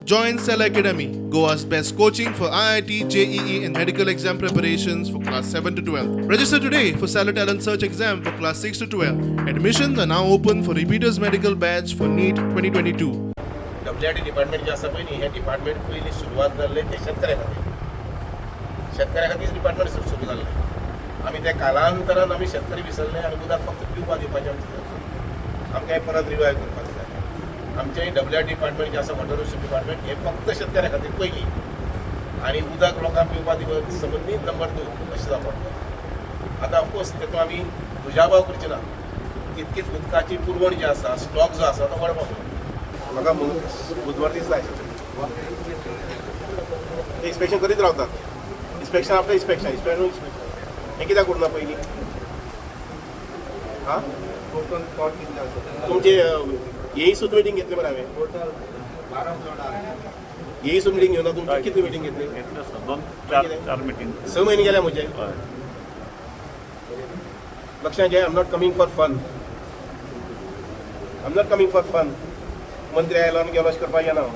Join Cell Academy, Goa's best coaching for IIT, JEE, and medical exam preparations for class 7 to 12. Register today for Cellar Talent Search exam for class 6 to 12. Admissions are now open for repeaters medical batch for NEET 2022. WRD department जे आसा पळय न्ही, हें department पयलीं सुरवात जाल्लें तें शेतकऱ्या खातीर. शेतकऱ्या खातीर डिपार्टमेंट सुरू जाल्लें. आमी त्या कालांतरान आमी शेतकरी विसरले आनी उदक फक्त पिवपा दिवपाचें आमचें जालें. आमकां हें परत रिवायव करपाक जाय. आमचें डब्ल्यू आर डिपार्टमेंट जें आसा, वॉटर रिसोर्स डिपार्टमेंट, हें फक्त शेतकऱ्या खातीर पयलीं आनी उदक लोकांक पिवपा दिवप संबंदीत नंबर टू अशें जावपाक जाय. आतां ऑफकोर्स तेतून आमी दुजाभाव करचे ना, तितकीच उदकाची पुरवण जी आसा, स्टॉक जो आसा तो वाडपाक जाय. म्हाका बुधवार दीस जाय. ते इन्स्पेक्शन करीत रावतात, inspection after inspection, inspection, inspection. हें कित्याक करूं ना पयलीं? आं, तुमचे येई सुद्दां मिटींग घेतली मरे हांवें. येई सुद्दां मिटींग घेवना. तुमची कितली मिटींग घेतली? दोन, चार, चार मिटींग. 6 म्हयने गेले म्हजे. लक्षात घे, I am not coming for fun. I am not coming for fun. मंत्री आयलो आनी गेलो अशें करपाक येना हांव.